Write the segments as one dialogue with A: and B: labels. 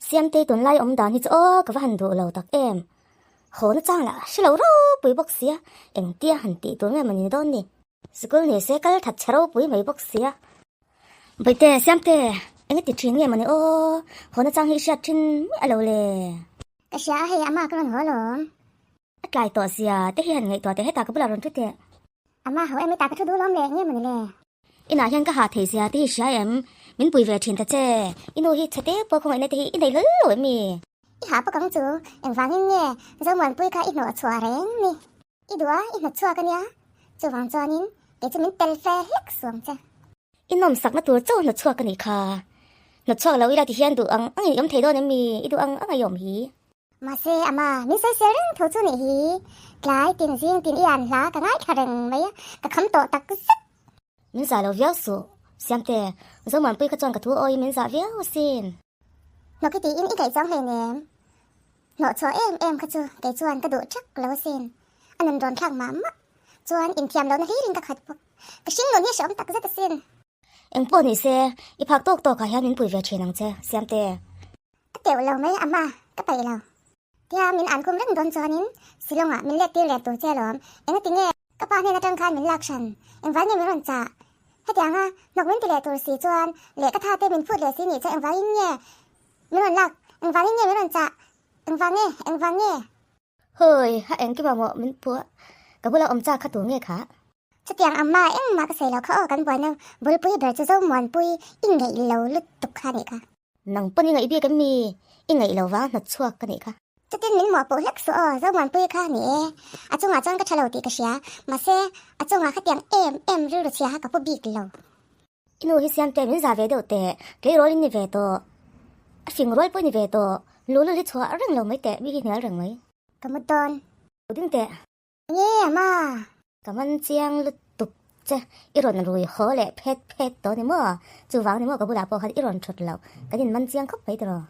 A: Siamtei tunlai awm dan hi chu aw ka va han duh lo tak em. Haw na chang lah hre lo ropui bawk sia, engtia han tih tur nge mawni dawn ni. Sikul ni se kal that chhe ropui mai bawk sia. Bawihte, Siamte, enge ti thin nge mawni aw, haw na chang hi i hriat thin miah lo le.
B: Ka hria a hei ama ka rawn haw lawm.
A: A tlai tawh zia te hi han ngaihtuah teh hetah ka bulah rawn thu teh.
B: Ama ho em i ta ka thu duh lawm le nge mawni le.
A: Inah hian ka hah thei zia te hi hria em? Min pui ve thin ta che. I nu hi chhe te pawh khawngaihna te hi i nei hlawl lo em mi?
B: I hah bawk ang chu, engvangin nge Zomuanpui kha i hnawh chhuah reng ni? I duh a, i hnawt chhuak a nia. Chuvang chuanin kei chu min tel fe hlek suang che.
A: I nawmsakna tur chauh hnawt chhuak ka nih kha. Hnawt chhuak lo ila ti hian duh ang angin i awm thei dawn em mi? I duh ang ang a i awm hi.
B: Mahse, ama, min sawisel reng tho chu nih hi. Tlai tin zing tin i an hla ka ngaithla reng mai a, ka kham tawh tak zet.
A: Min zah lo viau suh, Siamte, Zomuanpui kha chuan ka thu awiin min zah viau asin.
B: Hnawk i tiin i ngaihzawng hleinem. Hnawh chhuah em em kha chu kei chuan ka duh thak lo asin. A nun rawn thlak mah mah chuan inthiam lohna hlirin ka khat bawk. Ka hring nun hi a hrehawm tak zet asin.
A: Engpawh ni se, i phak tawk tawkah hian min pui ve thin ang che, Siamte.
B: Ka teuh lo mai ama, ka peih lo. Tia min an kum reng dawn chuanin Shillong-ah min let tir leh tur che alawm. Engati nge ka pa hnen atang khan min lak hran? Engvai nge min rawn chah? Hetianga hnawk min ti leh tur si chuan leh ka tha te min phut leh si nih chuan engvaiin nge min rawn lak? Engvangin nge min rawn chah? Engvang nge? Engvang nge?
A: Hawi, ha engkim ah maw min phuah? Ka bula awm chak kha tur nge kha?
B: Chutiang ang mah engmah ka sawi lo kha aw kan buaina bulpui ber chu Zomuanpui i ngeih lo lutuk kha nih kha.
A: Nang pawn i ngaih bik em mi? I ngaih lo vang hnawt chhuak ka nih kha.
B: Chutin min mawhpawh hlek suh aw Zomuanpui kha ni e. A chungah chuan ka tha lo tih ka hria, mahse a chungah khatiang em em rilru chhia kha ka pu bik lo.
A: I nu hi siam teh min za ve deuh teh, tleirawl in ni ve tawh, a fing rual pawh i ni ve tawh, lulul hi chhuah reng lo mai teh, mi hi hnial reng mai.
B: Ka mu dawn.
A: Lo ding teh.
B: Nge ama?
A: Ka man chiang lutuk che, i rawn rui haw leh phet phet tawh ni maw? Chuvang ni maw ka bulah pawh khan i rawn thut loh, kan in man chiang khawp mai tiraw?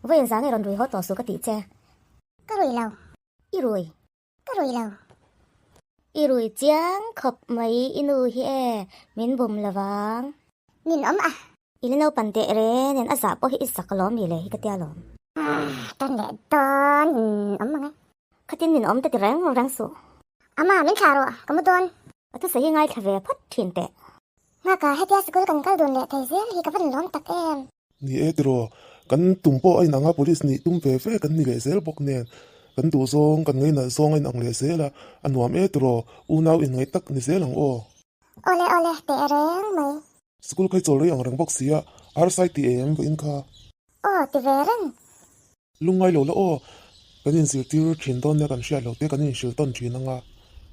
A: Vawiin zang i rawn rui haw tawh suh ka tih che.
B: Ka rui lo.
A: I rui.
B: Ka rui lo.
A: I rui chiang khawp mai i nu hi e, min bum lovang.
B: Nin awm a.
A: I la naupan teh re nen a zah pawh hi i zak alawm ni le hi ka tia alawm.
B: Tan leh dawn in awm ang e.
A: Khatin min awm ta ti reng reng suh.
B: Ama min thlah rawh ka mu dawn.
A: A thusawi hi ngaithla ve phawt thin teh.
B: Nghaka hetia sikul kan kal dun leh thei zel hi ka van lawm tak em.
C: Ni e tiraw, kan tum pawh a inang a, police nih tum ve ve kan ni leh zel bawk nen, kan duh zawng, kan ngainalh zawng a inang leh zel a, a nuam e tiraw, unau inngaih tak ni zel ang aw.
B: Awle awle teh reng mai.
C: School kha i chawl rei ang reng bawk sia, Arsai ti em vawiin kha.
B: Aw ti ve reng.
C: Lungngai lo la aw, kan inzirtir thin dawn nia kan hriat lo te kan inhrilh tawn thin anga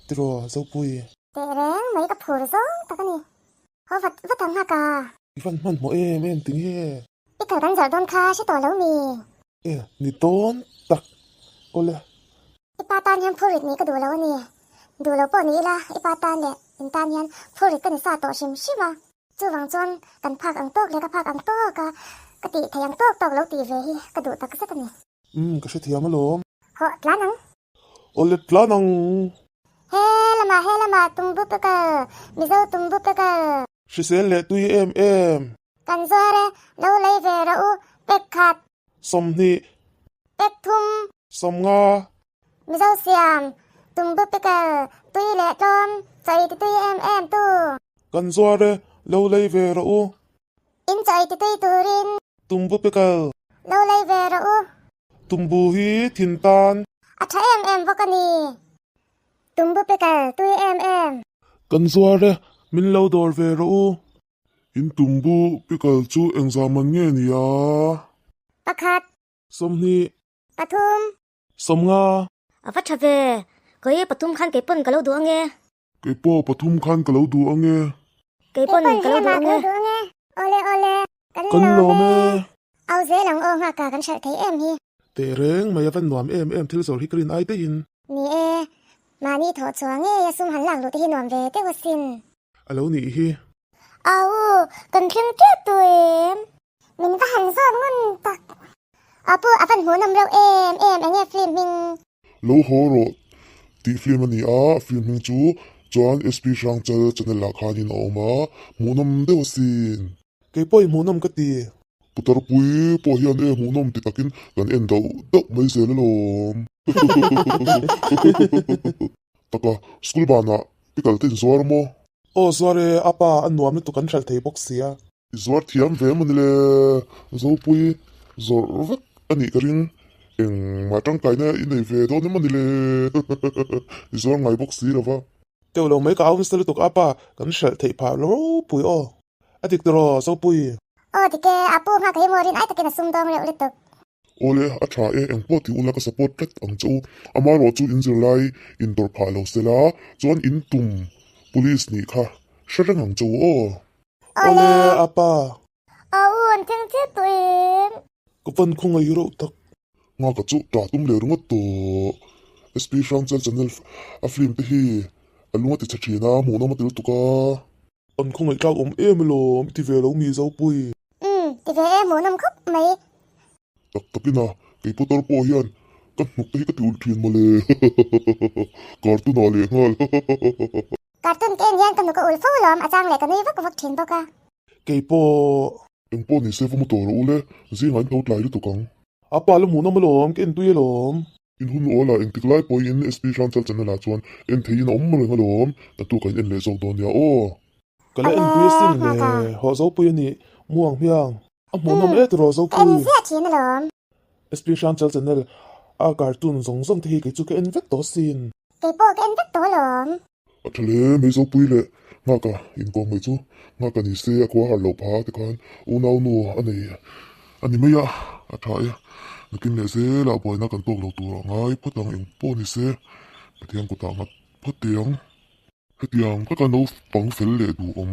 C: tiraw Zopui.
B: Teh reng mai ka phur zawng tak a ni. Haw vat vat ang nghak a.
C: I van hmanhmawh em em ti nge.
B: I kal kan zawrh dawn kha hre tawh lo mi.
C: E ni dawn tak awle.
B: I pa tan hian phurrit nih ka duh lo a ni. Duh lo pawh ni ila i pa tan leh in tan hian phurrit ka ni sa tawh hrim hrim a. Chuvang chuan kan phak ang tawk leh ka phak ang tawk a ka tih theih ang tawk tawk lo tih ve hi ka duh tak zet a ni.
C: Umm ka hrethiam alawm.
B: Hawh tlan ang.
C: Awle tlan ang.
B: He lamah he lamah tumbu pekal Mizo tumbu pekal.
C: Hrisel leh tui em em.
B: Kan zuar e, lo lei ve rawh u, pek khat.
C: 20.
B: Pek thum.
C: 50.
B: Mizo siam, tumbu pickle, tui leh tlawm, chaw ei ti tui em em tu.
C: Kan zuar e, lo lei ve rawh u.
B: In chaw ei ti tui turin.
C: Tumbu pickle.
B: Lo lei ve rawh u.
C: Tumbu hi thin tan.
B: A tha em em bawk a ni. Tumbu pickle, tui em em.
C: Kan zuar e, min lo dawr ve rawh u. In tumbu pickle chu engzah man nge ni a?
B: Pakhat.
C: 20.
B: Pathum.
C: 50.
A: A va tha ve. Kei pathum khan kei pawn ka lo duh ange.
C: Kei pawh pathum khan ka lo duh ange.
A: Kei pawn ka lo duh ange.
B: Awle awle.
C: Kan lawm e.
B: Au zel ang aw nghaka kan hralh thei em hi.
C: Teh reng mai a va nuam em em thil zawr hi ka rin ai daihin.
B: Ni e, mahni thawh chhuah ngei a sum han lak luh te hi nuam ve deuh asin.
C: A lo nih hi.
B: Au, kan thleng tep tu em? Min va han zawt ngun tak. Apu, a van hmuhnawm reuh em em enge film hming?
C: Lo haw rawh tih film a ni a, film hming chu chuan SP Hrangchal channel ah khanin a awm a, hmuhnawm deuh asin. Kei pawh i hmuhnawm ka ti.
D: Putar pui pawh hian e hmuhnawm ti takin kan en dauh dauh mai zel alawm. Taka, school banah i kal te inzuar maw?
C: Aw zuar e, a pa a nuam lutuk an hralh thei bawk sia.
D: I zuar thiam ve mawni le, Zopui zawrh vek a nih ka ring, engmah tangkaina i nei ve dawn em mawni le, i zuar ngai bawk si lo va.
C: Teuh lo mai ka au nasa lutuk a pa, kan hralh theih phah ropui aw. A dik tawh Zopui.
B: Aw dik e, a pu nghak hi maw rin ai takin a sum dawng reuh lutuk.
D: Awle, a tha e, engpawh ti ula ka support tlat ang che u. Amaherawh chu in zirlai in tawrh phah lo sela, chuan in tum police nih kha hre reng ang che u aw.
C: Awle, a pa.
A: Aw u, an thleng chiah tawh em?
C: Ka pan khawngaih reuh tak.
D: Nghaka chu ta tum leh ringawt tawh. SP Hrangchal channel a film te hi a lung a ti chhe thin a, hmuhnawm a ti lutuk a.
C: An khawngaih tlak awm em alawm i ti ve lo mi Zopui.
B: Umm ti ve e hmuhnawm khawp mai.
D: Tak takin a, kei Potter pawh hian ka hnuk te hi ka ti ulh thin mawle cartoon ah leh nghal hahahaha.
B: Cartoon ka en hian ka hnuk a ulh fo alawm a chang leh ka nui vak vak thin bawk a.
C: Kei pawh.
D: Eng pawh ni se va mu tawh rawh u le, zingah in tho tlai lutuk ang.
C: A pa la hmuhnawm alawm ka en tui alawm.
D: In hun awl ah engtik lai pawhin SP Hrangchal channel ah chuan en theihin a awm reng alawm, naktuk ah in en leh zawk dawn nia aw.
C: Ka la en pui asin le, haw Zopui a nih, mu ang hmiang. A hmuhnawm e tiraw Zopui.
B: Ka en ziah thin alawm.
C: SP Hrangchal channel a cartoon zawng zawng te hi kei chu ka en vek tawh asin.
B: Kei pawh ka en vek tawh alawm.
D: A tha hle mai Zopui leh Nghaka inkawm mai chu Nghaka ni se a khua harh loh phah tikhan unau nu a nei a ni mai a, a tha e. Nakin leh zelah buaina kan tawk lo tur a ngai phawt ang eng pawh ni se Pathian kutah nghat phawt teh ang. Hetiang taka naupang fel leh duhawm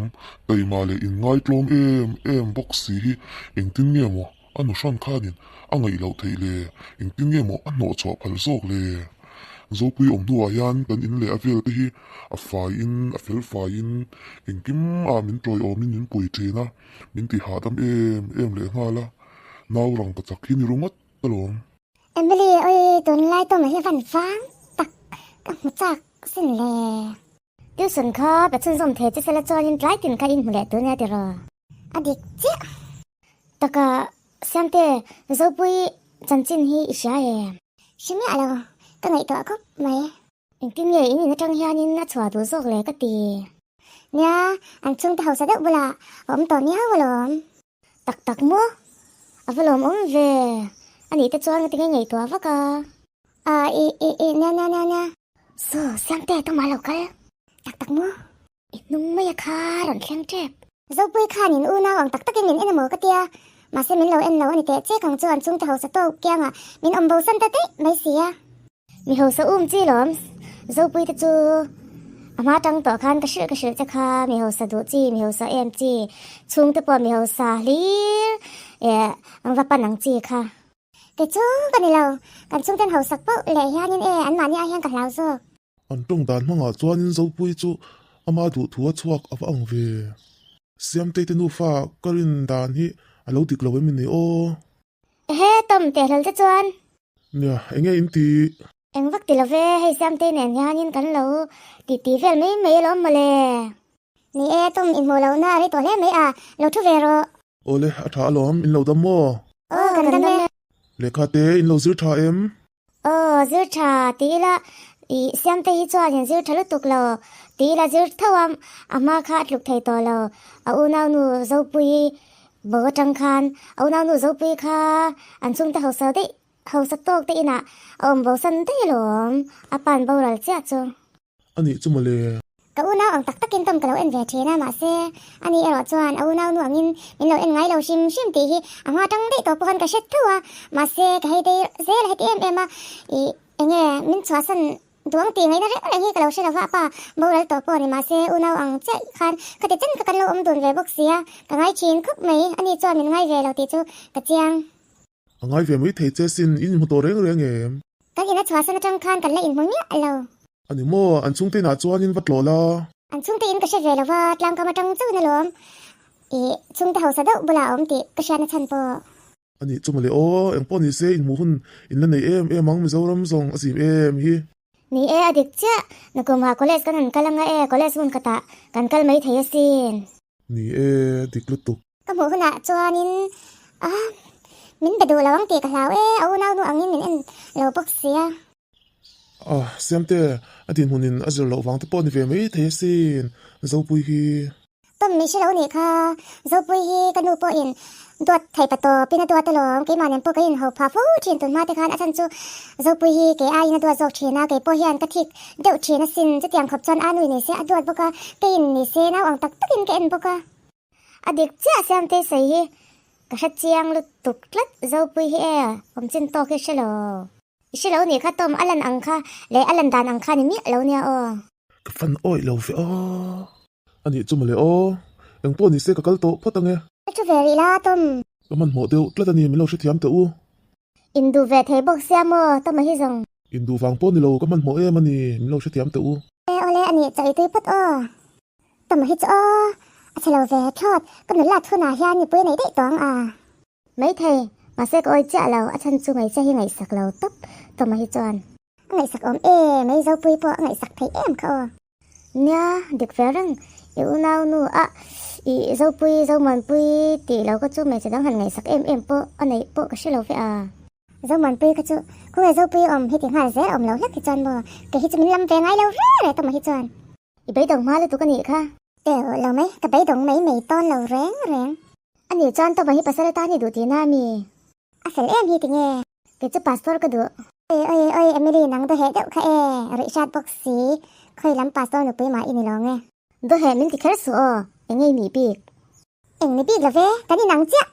D: taima leh inngai tlawm em em bawk si hi engtin nge maw a nu hran khanin a ngaih loh theih le? Engtin nge maw a hnawh chhuah phal zawk le? Zopui awm hnuah hian kan in leh a vel te hi a faiin a fel faiin engkim ah min tawiawmin min pui thin a, min ti hahdam em em leh nghal a, nau rang ka chak hi ni ringawt alawm.
B: Emily oi tunlai tawm hi van vang tak ka hmu chak sin le.
A: Tuition kha pe chhunzawm thei che sela chuanin tlai tin kha in hmu leh tur nia tiraw?
B: A dik chiah.
A: Taka Siamte Zopui chanchin hi i hria em?
B: Hre miah lo, ka ngaihtuah khawp mai.
A: Engtin nge in in atang hianin a chhuah duh zawk le ka ti.
B: Nia, an chhungte hausa deuh bulah a awm tawh miau alawm.
A: Tak tak maw? A va lawm awm ve. A nih te chuan ka ti ngei ngaihtuah vak a.
B: A i i i nia nia nia nia.
A: Saw, Siamte tumah lo kal.
B: Tak tak maw?
A: I hnung mai a kha rawn thleng tep.
B: Zopui khan in unau ang tak takin min en amaw ka tia. Mahse min lo en lo a ni teh che kang chu an chhungte hausa tawk kiangah min awm bo san ta daih mai si a.
A: Mi hausa um chi lawm, Zopui te chu a hma tang tawh khan ka hrilh ka hrilh che kha, mi hausa duh chi, mi hausa em chi, chhungte pawh mi hausa hlir eh ang va pan ang chi kha.
B: Kei chu ka ni lo, kan chhungten hausak poh leh hianin e anmahni ah hian ka hlau zawk.
C: An tawng dan hmangah chuanin Zopui chu ama duhthu a chhuak a va ang ve. Siamtei te nufa ka rin dan hi a lo dik lo em ni aw.
A: Ehe Tom teh hlel te chuan.
C: Nia, enge in ti?
A: Eng vak ti lo ve, hei Siamtei nen hianin kan lo ti ti vel mai mai alawm mawle.
B: Ni e, Tom inhmuh lohna a rei tawh hle mai a, lo thu ve rawh.
C: Awle, a tha alawm, in lo dam maw?
B: Aw, kan dam e.
C: Lehkha te in lo zir tha em?
A: Aw, zir tha ti ila, i Siamtei hi chuan in zir tha lutuk lo ti ila zir tho a, a hma kha a tluk thei tawh lo, a unaunu Zopuii Bo atang khan a unaunu Zopui kha an chhungte hausa daih hausa tawk te inah a awm bo san daih alawm, a pan boral chiah chu.
C: A nih chu mawle.
B: Ka unau ang tak takin Tom ka lo en ve thin a, mahse ani erawh chuan a unaunu angin min lo en ngai lo hrim hrim tih hi a hma tang daih tawh pawh khan ka hre tho a, mahse ka hei daih zel a heti em em a, ih enge min chhuahsan Duang tih ngaihna reng reng hi ka lo hre lova, a pa boral tawh pawh ni mahse unau ang chiah khan khati chen kha kan lo awm dun ve bawk sia, ka ngai thin khawp mai, ani chuan min ngai ve lo tih chu ka chiang.
C: A ngai ve mai thei che sin, in inhmu tawh reng reng em?
B: Kan ina chhuahsan atang khan kan la inhmu miah lo.
C: A ni maw, an chhungte inah chuan in va tlawh la.
B: An chhungte in ka hre ve lova, tlangkam atang chauhin alawm, ih chhungte hausa deuh bulah a awm tih ka hriatna chhan pawh.
C: A nih chu mawle aw, engpawh ni se inhmuh hun in la nei em em ang Mizoram zawng a zim em hi.
A: Ni e, a dik chiah. Nakum ah college kan han kal anga e, college hmun khatah kan kal mai thei asin.
C: Ni e, dik lutuk.
B: Ka hmuh hunah chuanin A, min be duh lo ang tih ka hlau e, a unau nu angin min en lo bawk sia.
C: A, Siamte, a dinhmunin a zir loh vang te pawh a ni ve mai thei asin, Zopui hi.
B: Tom min hre lo nih kha, Zopui hi ka nu pawhin duat thei pa tawpin a duat alawm, keimah nen pawh ka inho phah fo thin tun hma te khan a chhan chu Zopui hi kei aiin a duat zawk thin a, kei pawh hian ka thik deuh thin asin, chutiang khawp chuan a nui nei se a duat bawk a, keiin ni se nau ang tak takin ka en bawk a.
A: A dik chiah Siamtei sawi hi ka hre chiang lutuk tlat Zopui hi e awm chin tawk hi hre lo. I hre lo nih kha Tom a lan ang kha leh a lan dan ang kha ni miah lo nia aw.
C: Ka fan awih lo ve aw. A nih chu mawle aw. Eng pawh ni se ka kal tawh phawt ange.
B: Ka thu ve rih la Tom.
C: Ka hmanhmawh deuh tlat a ni min lo hrethiam teh u.
A: Induh ve thei bawk sia maw Toma hi zawng.
C: Induh vang pawh ni lo ka hmanhmawh em a ni min lo hrethiam teh u.
B: E awle a nih chaw i tui phawt aw. Toma hi chu aw a chhe lo ve thlawt ka nula thunah hian mipui a nei daih tawh ang a.
A: Maithei mahse ka awi chiah lo a chhan chu hmeichhia hi ngaihsak lo tawp Toma hi chuan.
B: A ngaihsak awm e mai Zopui pawh a ngaihsak thei em kha aw.
A: Nia, dik ve reng. I unau nu a i Zopui, Zomuanpui tih lo kha chu hmeichhe dang han ngaihsak em em pawh a neih pawh ka hre lo ve a.
B: Zomuanpui kha chu khawnge Zopui awm hi ti nghal zel awm lo hlek hi chuan maw kei hi chu min lam ve ngai lo re re tawh mah hi chuan.
A: I beidawng hma lutuk a nih kha.
B: Teuh lo mai, ka beidawng mai mai tawn lo reng reng.
A: A nih chuan Tawma hi pasal atan i duh tihna a mi?
B: A fel em hi tinge?
A: Kei chu pastor ka duh.
B: Oi oi oi Emily nang dawheh deuh kha e, ruih hrat bawk si, khawi lam pastor nupui mah i ni lo nge.
A: Dawheh min ti kher suh aw, eng ngei mi bik.
B: Eng ni bik lo ve, kan inang chiah.